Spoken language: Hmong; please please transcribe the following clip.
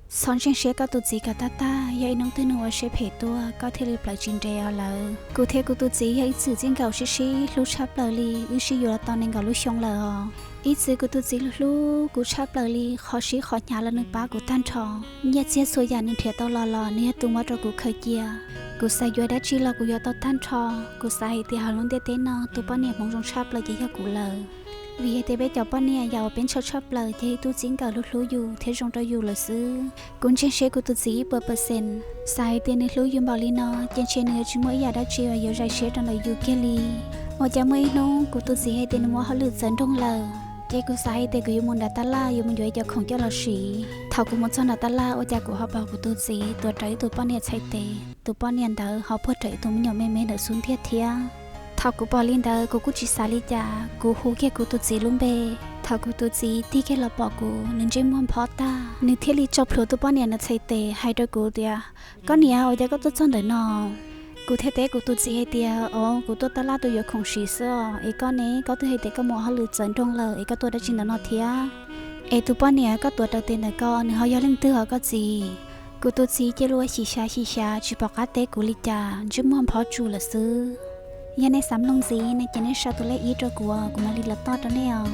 Txhob ntseeg siab koj tus txiv kom tag tag, yog ib hnub twg nws ua siab phem tuaj koj thiaj li plawv tsis nres os lawm. Kuv thiab kuv tus txiv yog ib txwm txij nkawm sib sib hlub tshaj plaws li, wb sib yuav los tau nees nkaum lub xyoo lawm os. Ib txwm kuv tus txiv hlub hlub kuv tshaj plaws li, qhov sib qhov hnyav los nws pab kuv tag nrho. Nyiaj txiag txhua yam nws nrhiav tau los los nws yog tus muab rau kuv khaws cia. Kuv xav yuav dab tsi los kuv yuav tau tag nrho. Kuv xav hais tias hauv lub ntiaj teb no tus poj niam hmoov zoo tshaj plaws ces yog kuv lawm. Vim hais tias peb cov poj niam yam uas peb ntshaw txhawj plaws ces ib tug txij nkawm hlub hlub yus thiab zoo rau yus lawm xwb. Kuv ntseeg siab kuv tus txiv ib puas percent. Xav hais tias nws hlub yus npaum li no ces ntshe nws yuav tsis muaj ib yam dab tsi uas yuav zais siab rau ntawm yus kiag li. Ua cas muaj ib hnub kuv tus txiv hais tias nws muaj hauj lwm txawv nroog lawm, ces kuv xav hais tias kuv yuav mus nram tab laj yuav mus yuav ib cov khoom coj los siv. Thaum kuv mus txog nram tab laj ua cas kuv ho pom kuv tus txiv tuav rawv ib tug poj niam txhais tes, tus poj niam ntawd ho puag rawv ib tug me nyuam me me ntawm xub ntiag thiab. Thaum kuv pom li ntawd kuv kuj tsis xav li cas, kuv hu kiag kuv tus txiv lub npe. Thaum kuv tus txiv tig kiag los pom kuv, nws ntsej muag nphob tag, nws thiaj li tso plhuav tus poj niam ntawd txhais tes hais rau kuv tias, koj niam, ua cas koj tuaj txog ntawm no? Kuv thiaj teb kuv tus txiv hais tias, o, kuv tuaj tab laj tuaj yuav khoom siv xwb os, es koj ne, koj twb hais tias koj mus hauj lwm txawv nroog lawm es koj tuaj dab tsi ntawm no thiab? Es tus poj niam koj tuav rawv tes ntawm ko nws ho yog leej twg os koj txiv? Kuv tus txiv cia li ua xyim xyav xyim xyav tsis pom qab teb kuv li cas, ntsej muag nphob tsuj lawm xwb. Yog nej xav mloog ntxiv no ces nej sau tus lej ib rau kuv, kuv mam li los toj rau nej os.